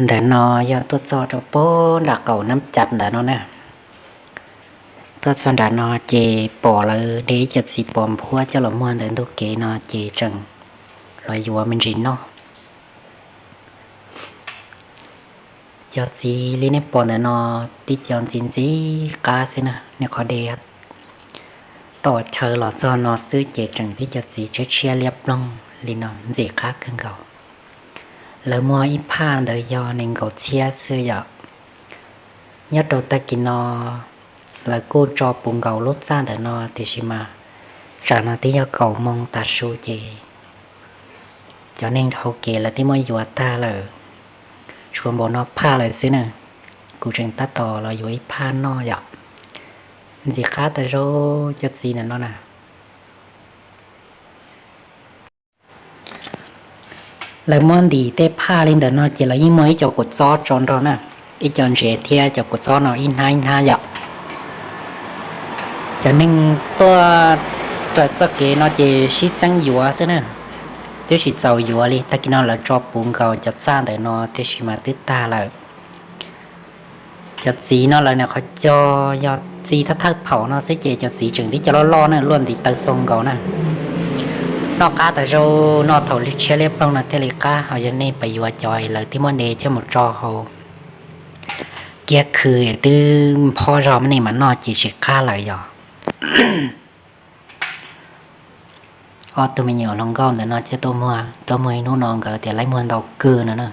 Ntawm no yog tuaj txog rau pem nram qaum Nab Cav ntawm no na. Tuaj txog nram no ces pom lawv de ib co txiv pos nphuab coj los muag ntawm ntug kev no ces tseem los yuav me ntsis noj. Cov txiv li nej pom ntawm no tib co ntxiv ntxiv qab xwb na, nej qhov de tom chaw los txog no xwb ces tseem tib co txiv tshiab tshiab liab ploog li no ntxim qab kawg nkaus. Lawv muag ib phaj ntawd yog nees nkaum txhiab xwb yom. Nyob rau tag kis no lawv kuj tso puv nkaus lub txaj ntawm no tiam sis mas tsam no twb yog kaum moo tav su ces cov neeg hauv kev lawv twb muab yuav tag lawm, tshuav npaum no phaj lawm xwb na. Kuv tseem tab tom los yuav ib phaj noj yom. Ntxim qab tas zog cov txiv ntawm no na. Lawv muab ntim tej phaj li ntawm no ces lawv yeej muag ib co kua txob tso nrog na, ib co ntsev thiab cov kua txob no ib hnab ib hnab yom. Cov neeg tuaj raws txoj kev no ces sib txeeb yuav xwb na, twb tsis txaus yuav li. Tag kis no lawv tso puv nkaus cov txaj ntawm no tiam sis mas twb tag lawm. Cov txiv no lawv nws qhov cog yog txiv thawj thawj phaum no xwb ces cov txiv tseem tib co loj loj na, luaj ntiv taw xoo nkaus na. Noj qab tas zog, noj thaum li tshiab liab ploog no thiaj li qab. Ho yog nej pab yuav cov lawv twb muab de coj mus tso hauv kiab khw twb nphob zog mas nej mam noj ces tsis qab lawm yom. Ob tug me nyuam hluas nkauj ntawm no thiaj tuaj muag, tuaj muag ib hnub no nkawd tias lawv muag ntau kawg no na.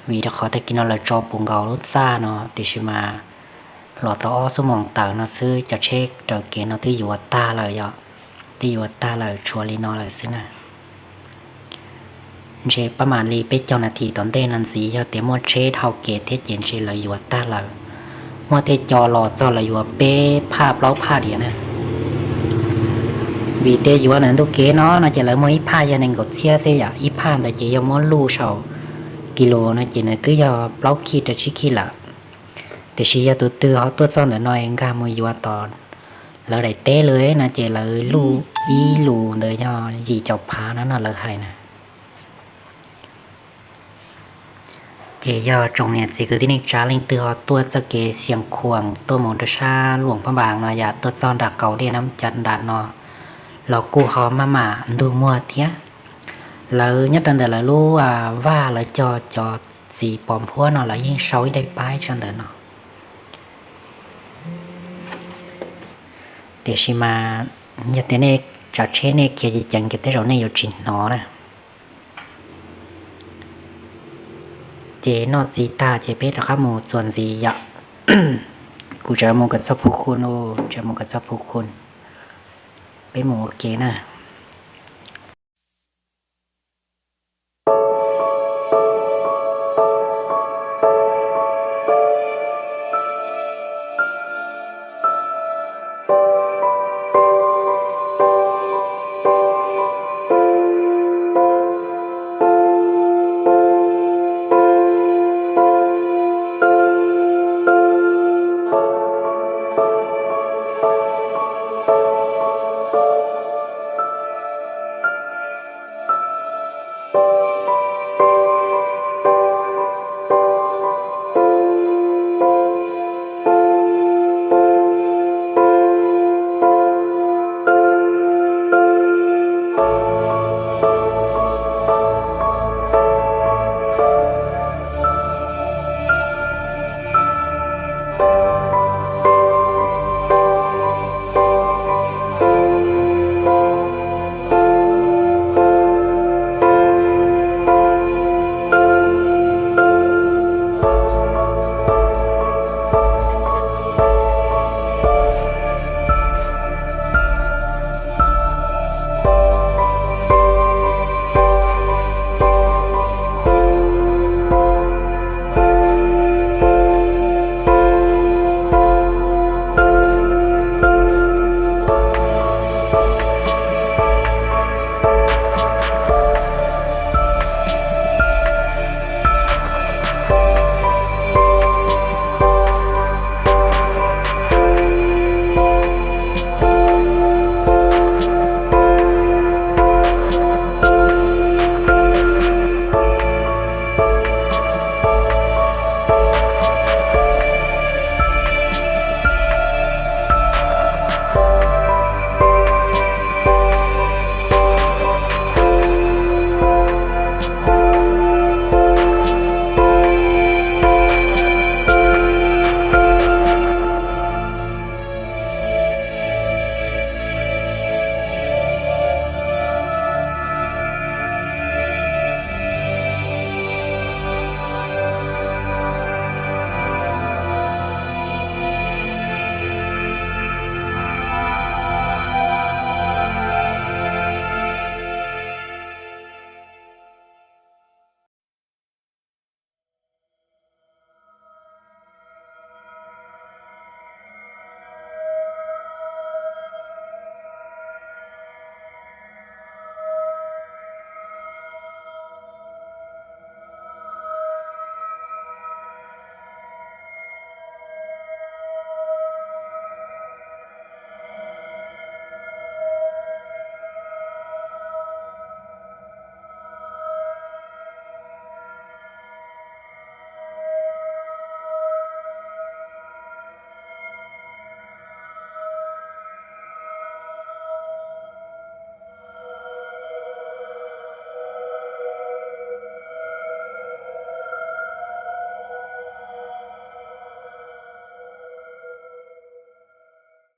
Vim rau qhov tag kis no lawv tso puv nkaus lub txaj no tiam sis mas los tau ob xuab moos tawm no xwb cov tsheb raws kev no twb yuav tag lawm yom, twb yuav tag lawm tshuav li no lawm xwb na. Ntshe pab mam li peb caug nas this tom ntej no ntxiv yog tias muaj tsheb dhau kev thiab ces ntshe lawv yuav tag lawm. Muaj tej co los txog lawv yuav peb phaj plaub phaj diam na. Vim tias yuav ntawm ntug kev no no ces lawv muag ib phaj yog nees nkaum txhiab xwb yom, ib phaj ntawd ces yog muab luj saum kis lus no ces nws twb yog plaub khij rau tsib khij lawm. Tiam sis yog tus twg ho tuaj txog ntawm no es nkag mus yuav tom lawv daim teb lawm no ces lawv luj ib lus ntawd yog yim caum phav no no lawv hais na. Ces yog tsoom niam txiv kwv tij neej tsa leej twg ho tuaj txoj kev Xias Khuam tuaj mus rau sab Luam Phab Npas no yom, tuaj txog nram qaum dej Nab Cav nram no los kuj ho maj mam ntug muag thiab. Lawv nyob rau ntawm lawv lub vaj lawv cog cov txiv pos nphuab no lawv yeej sau ib daim paib tso ntawm no. Tiam sis mas yog tias nej tsav tsheb nej khiav ceev ceev ces tej zaum nej yuav tsis hnov na. Ces noj txiv tag ces peb rov qab mus txuas ntxiv yom. Kuv tseem mus kom txog Phu Khun, tseem mus kom txog Phu Khun, peb mus ua ke na.